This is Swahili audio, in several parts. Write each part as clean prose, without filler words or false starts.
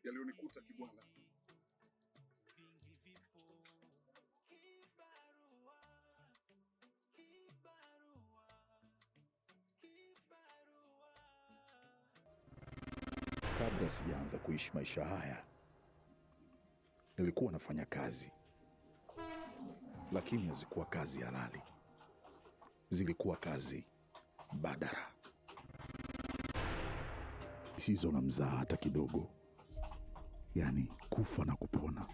Yaliyonikuta kibwana, Kabla sijaanza kuishi maisha haya, nilikuwa nafanya kazi, lakini hazikuwa kazi halali, zilikuwa kazi mbadala zisizo na mzaha hata kidogo, yaani kufa na kupona.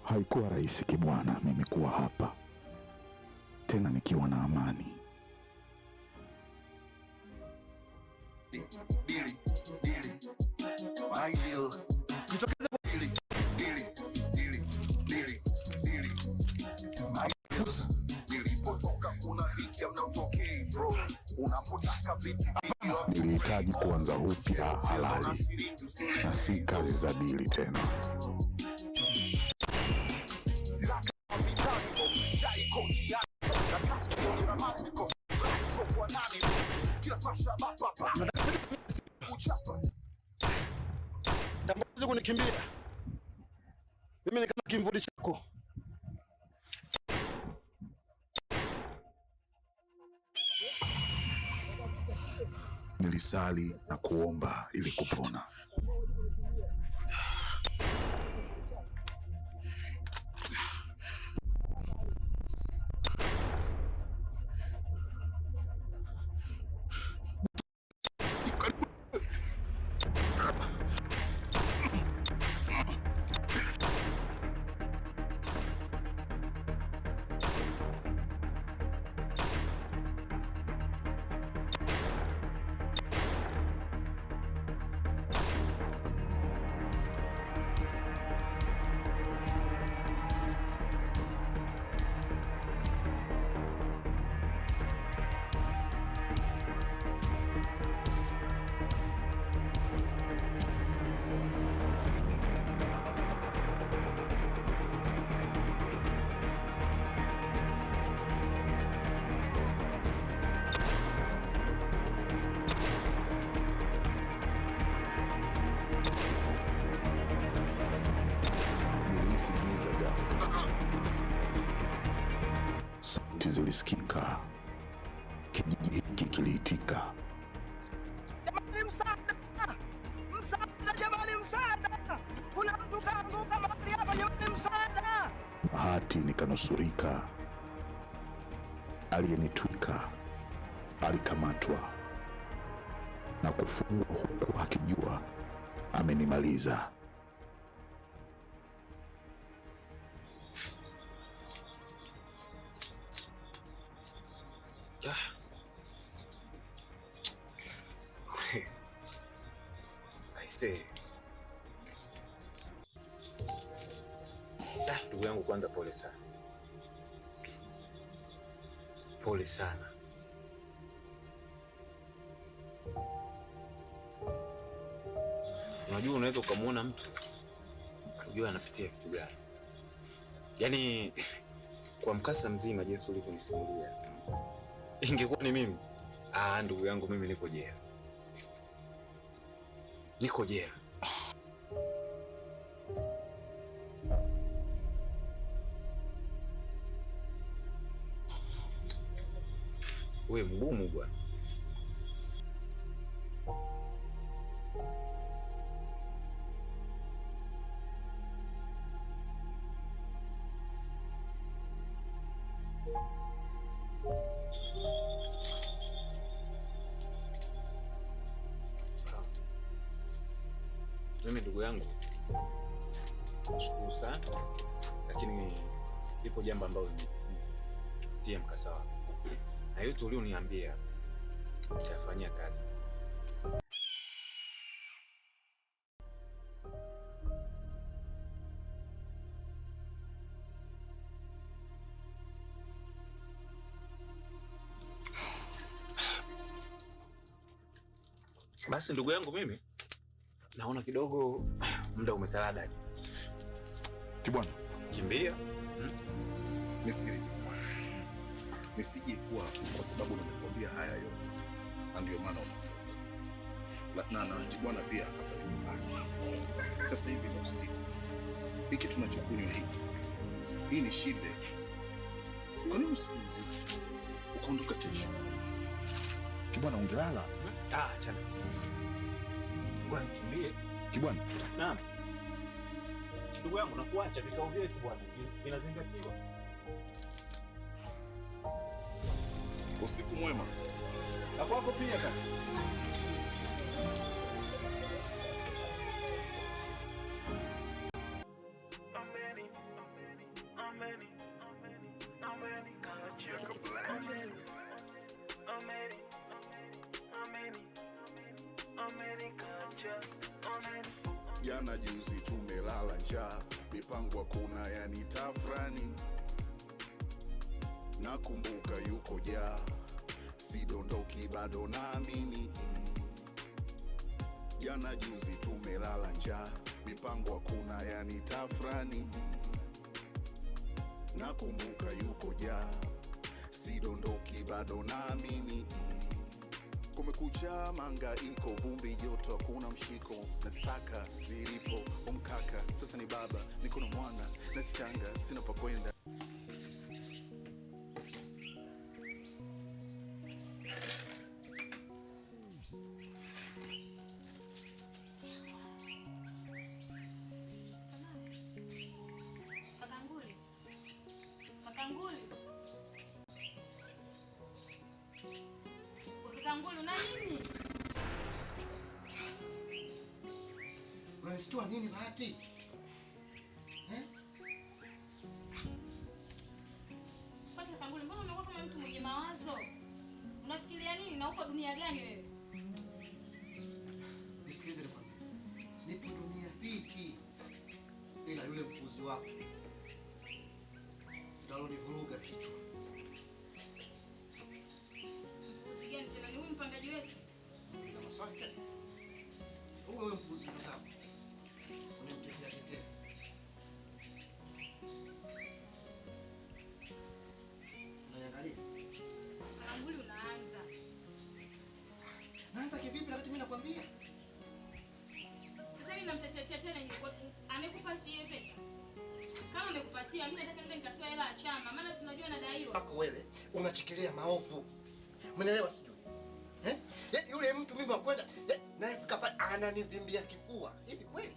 Haikuwa rahisi kibwana mimi kuwa hapa tena nikiwa na amani. Dili, dili, my deal. Jitokeze kwa Dili, dili, dili, dili, dili. My deal. Nilipotoka kuna dhiki hamna bro. Unapotaka vitu vingi Nilihitaji kuanza upya halali na si kazi za dili tena. Silaka vitani, chai kochi na kasi kwenye ramani niko kwa nani kila sasha bapa pa uchapa Tambazi kunikimbia. Mimi ni kama kimvuli chako. Nilisali na kuomba ili kupona. Nilihisi giza ghafla, sauti zilisikika, kijiji hiki kiliitika. Jamani, msaada! Msaada jamani, msaada! Kuna mtu kaanguka mahali hapa jamani, msaada! Bahati nikanusurika. Aliyenitwika alikamatwa na kufungwa huku akijua amenimaliza. Aisee. Ah, ndugu yangu kwanza pole sana. Pole sana. Unajua unaweza ukamwona mtu ukajua anapitia kitu gani. Yaani kwa mkasa mzima jinsi ulivyonisimulia, ingekuwa ni mimi, Ah, ndugu yangu mimi niko jela. Niko jela. Wewe mgumu bwana. Mimi ndugu yangu nashukuru sana, lakini lipo jambo ambalo nimetia mkasa wako na yote ulioniambia nitafanyia kazi. Basi ndugu yangu, mimi naona kidogo muda umetaradadi. Kibwana, Kimbia. Nisikilize bwana, nisije kuwa kwa sababu nimekuambia haya yote, na ndio maana unaondoka na Kibwana pia hapa nyumbani. Sasa hivi ni usiku, hiki tunachokunywa hiki, hii ni shibe. Kwa nini usipumzike ukaondoka kesho? Kibwana ungelala. Ah, achana. Bwana kimbie. Kibwana, Naam. Ndugu yangu nakuacha, vikao vyetu bwana vinazingatiwa. Usiku mwema. Na kwako pia kaka. Jana juzi tumelala njaa, mipango hakuna, yani tafrani. Nakumbuka yuko jaa, sidondoki bado naamini. Jana juzi tumelala njaa, mipango hakuna, yani tafrani. Nakumbuka yuko jaa, sidondoki bado naamini. Kumekucha, mangaiko, vumbi, joto, hakuna mshiko, nasaka zilipo umkaka. Sasa ni baba, niko na mwana, nasichanga, sina pa kwenda. Kakanguli. Kakanguli. Kakanguli una nini? Unanishtua nini Bahati? Eh? Kwani Kakanguli, mbona umekuwa kama mtu mwenye mawazo? Unafikiria nini na uko dunia gani wewe? Nisikilize nikwambie. Nipo dunia hii hii. Ila yule mpuzi wako ndio alonivuruga kichwa. Mpuzi gani tena? Ni huyu mpangaji wetu? Na maswali tena. Huyo huyo mpuzi mwenzako. Unamtetea tetea. Unaniangalia? Kakanguli unaanza. Naanza kivipi na wakati mimi nakwambia? Sasa mimi namtetea tena amekupa hiyo pesa? Kama amekupatia, mimi nataka niende nikatoe hela ya chama, maana si unajua nadaiwa. Wako wewe unachikilia maovu. Umeelewa sijui? Eh? Yaani yule mtu mimi wa kwenda naye fika pale ananivimbia kifua. Hivi kweli?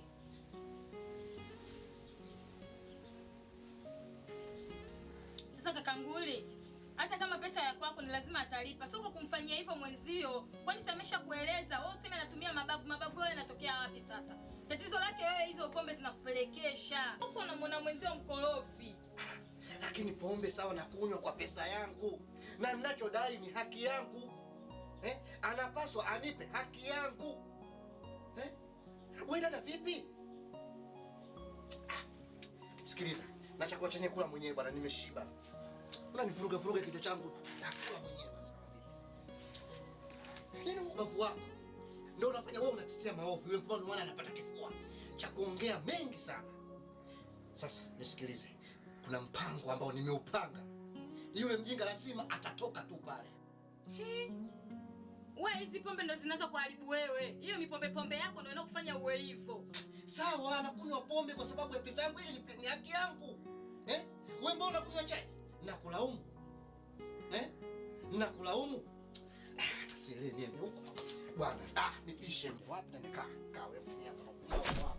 Sasa Kakanguli, hata kama pesa ya kwako ni lazima atalipa. Sio kwa kumfanyia hivyo mwenzio. Kwani si ameshakueleza? Wewe useme anatumia mabavu, mabavu wewe yanatokea wapi sasa? Tatizo lake wewe hizo pombe zinakupelekesha. Huko unamwona mwenzio mkorofi. Lakini pombe sawa na kunywa kwa pesa yangu. Na ninachodai ni haki yangu. Eh? Anapaswa anipe haki yangu. Eh? Wewe dada vipi? Ah, sikiliza, na chakula chenye kula mwenyewe bwana, nimeshiba. Unanivuruga vuruga kichwa changu. Nakula mwenyewe basi vipi? Nini ubavu wako? Ndio unafanya wewe unatetea maovu. Yule mpumbavu mwana anapata kifua cha kuongea mengi sana. Sasa nisikilize. Kuna mpango ambao nimeupanga. Yule mjinga lazima atatoka tu pale. Hii. Wewe hizi pombe ndo zinaanza kuharibu wewe. Hiyo mipombe pombe yako ndio inakufanya uwe hivyo. Sawa, nakunywa pombe kwa sababu ya pesa yangu, ile ni haki yangu. Eh? Wewe mbona unakunywa chai? Nakulaumu. Eh? Nakulaumu. Hata sielewi niende huko. Bwana, nipishe wapi na nikaa. Kaa wewe mwenyewe hapa.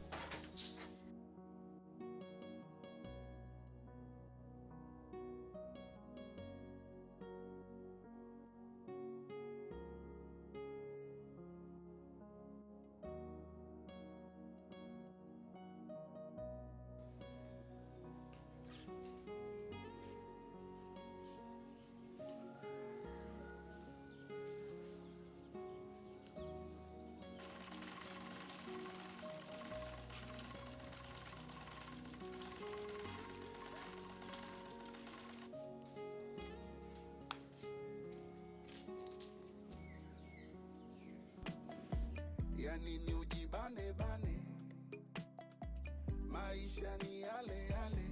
Yani ni ujibane bane, maisha ni yale yale,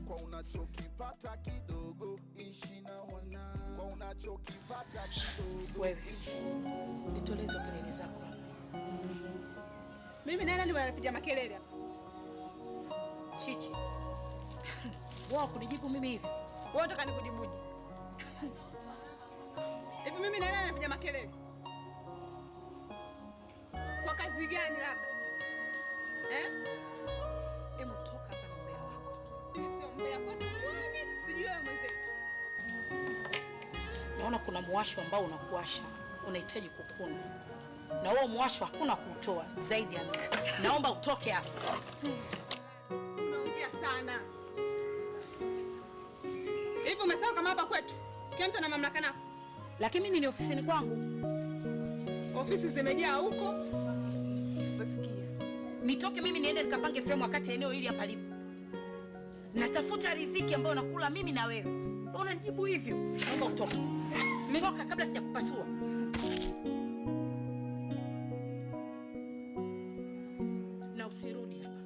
kwa unachokipata kidogo ishi na wana, kwa unachokipata kidogo. Wewe nitolee hizo kelele zako hapa. Mimi na nani wanapiga makelele hapa? Chichi, wao kunijibu mimi hivi? Wewe unataka nikujibuje? Hivi mimi na nani anapiga makelele? Kwa kazi gani labda? Eh? Hebu toka hapa na mbea wako. Mimi sio mbea kwetu kwani sijui wewe mwenzetu. Naona kuna mwasho ambao unakuasha, unahitaji kukuna. Na huo mwasho hakuna kuutoa zaidi ya mimi. Naomba utoke hapa. Unaongea sana. Hivi umesahau kama hapa kwetu kila mtu ana mamlaka nako? Lakini mimi ni ofisini kwangu. Ofisi zimejaa huko. Usikia. Nitoke mimi niende nikapange frame wakati eneo hili hapa lipo. Natafuta riziki ambayo nakula mimi na wewe. Unanijibu hivyo? Naomba utoke. Toka kabla sijakupasua. Na usirudi hapa.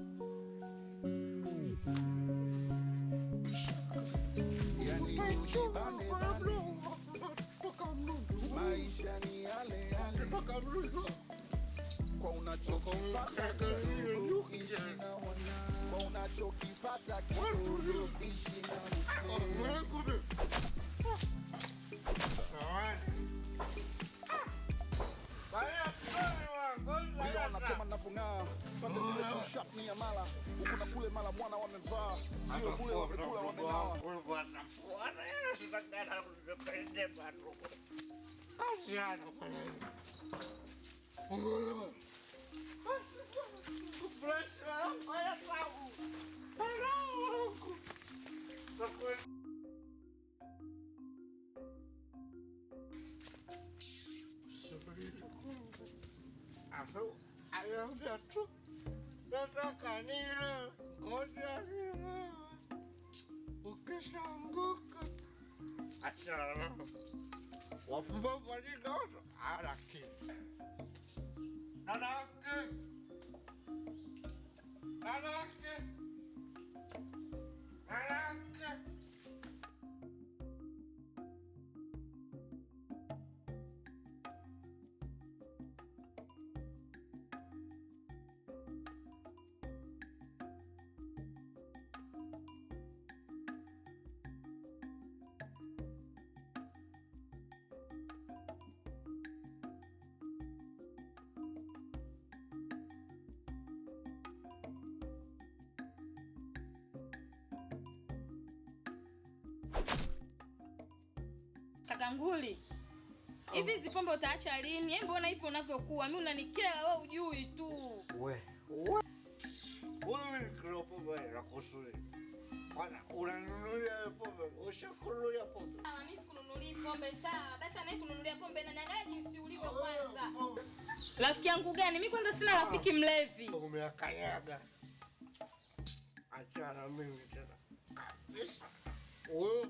Yani ujibane bane, maisha ni yale yale, kwa unachokipata kidogo ishi na wana, kwa unachokipata kidogo ishi na msee. Vile wanatema navong'aa, pande zile tu sharp ni ya mala, huku na kule mala mwana wamevaa, sio kule wamekula wamenawa. Nataka nile, ngoja nile. Ukishaanguka achana. Wapumbavu wajinga wote hawana akili. Dadake, dadake, dadake. Kanguli, hivi hizi pombe utaacha lini? Mbona hivyo unavyokuwa? Mimi unanikera wewe ujui tu. We, we. Wewe ni pombe na kusuri. Bwana unanunulia pombe, ushakununulia pombe. Ah, mimi sikununulii pombe sawa. Basi anayekununulia pombe na niangalia jinsi ulivyo kwanza. Rafiki yangu gani? Mimi kwanza sina rafiki mlevi. Umeakanyaga. Achana mimi tena. Kabisa. Wewe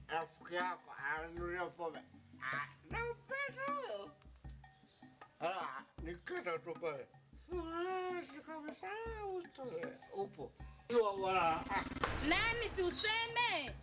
rafiki yako ananunulia pombe. Nampenda huyo. Nikenda tu pale. Fresh kabisa upo. Nani si useme?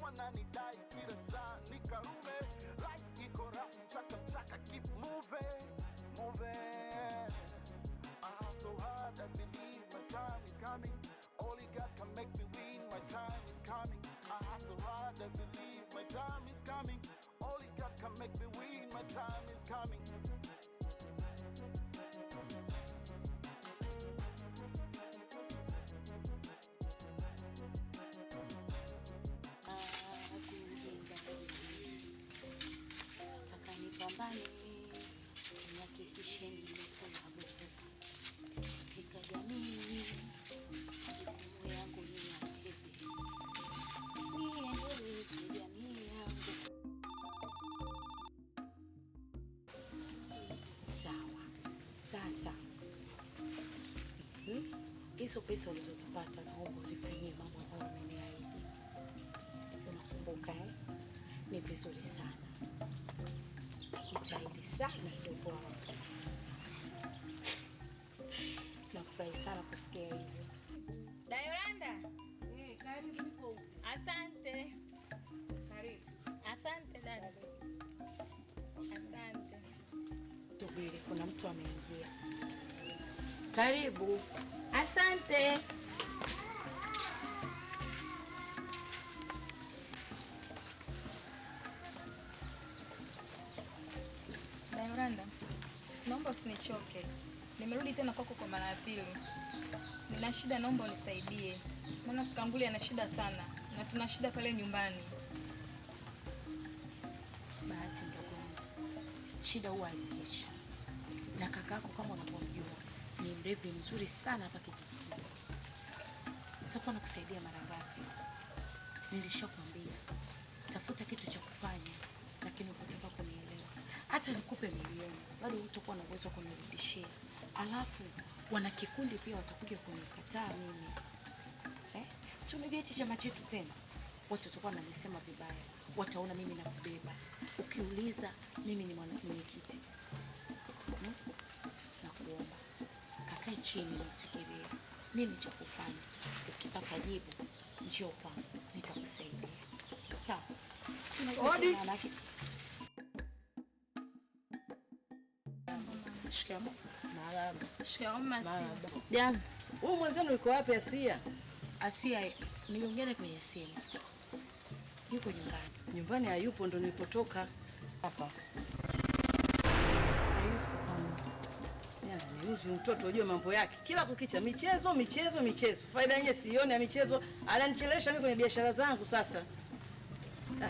Wananidai kila saa nikarume. Life iko rough, mchaka mchaka, keep moving, moving. I hustle hard, I believe my time is coming. Only God can make me win, my time is coming. I hustle hard, I believe my time is coming. Only God can make me win, my time is coming. Nataka nipambane, nihakikishe nimekuwa bora katika jamii. Majukumu yangu ni yabebe, niendeleze jamii yangu. Sawa. Sasa hizo pesa ulizozipata naomba uzifanyie mambo ambayo umeniahidi. Unakumbuka eh? Ni vizuri sana, jitahidi sana ndugu wangu. Nafurahi sana kusikia hivyo. Dayolanda. Karibu nipo. Asante. Karibu. Asante dada. Asante. Subiri, kuna mtu ameingia. Karibu. Asante. Dayolanda, naomba usinichoke. Nimerudi tena kwako kwa mara ya pili. Nina shida, naomba unisaidie. Maana Kanguli ana shida sana na tuna shida pale nyumbani. Bahati ndogo yangu, shida huwa haziishi, na kakako kama unavyomjua ni mlevi mzuri sana hapa kijijini. Nitakuwa nakusaidia mara ngapi? Nilishakwambia tafuta kitu cha kufanya, lakini hukutaka kunielewa. Hata nikupe milioni bado hutakuwa na uwezo wa kunirudishia. Alafu wana kikundi pia watakuja kunikataa mimi eh? Si unajua hichi chama chetu tena, watu watakuwa wananisema vibaya, wataona mimi nakubeba. Ukiuliza mimi ni mwana mwenyekiti. Nakuomba kakae chini na ufikirie nini cha kufanya. Ukipata jibu njoo kwangu, nitakusaidia. Sawa? Si unajua Odi. tena wanawake. Shikamoo. Marahaba. Shikamoo Asia. Marahaba. Jambo. Huyu mwenzenu yuko wapi Asia? Asia niliongea naye kwenye simu. Yuko nyumbani. Nyumbani hayupo, ndo nilipotoka hapa. Hayupo. Niuzi mtoto ujue mambo yake. Kila kukicha michezo, michezo, michezo. Faida yenyewe sioni ya michezo. Ananichelewesha mimi kwenye biashara zangu sasa. Ah.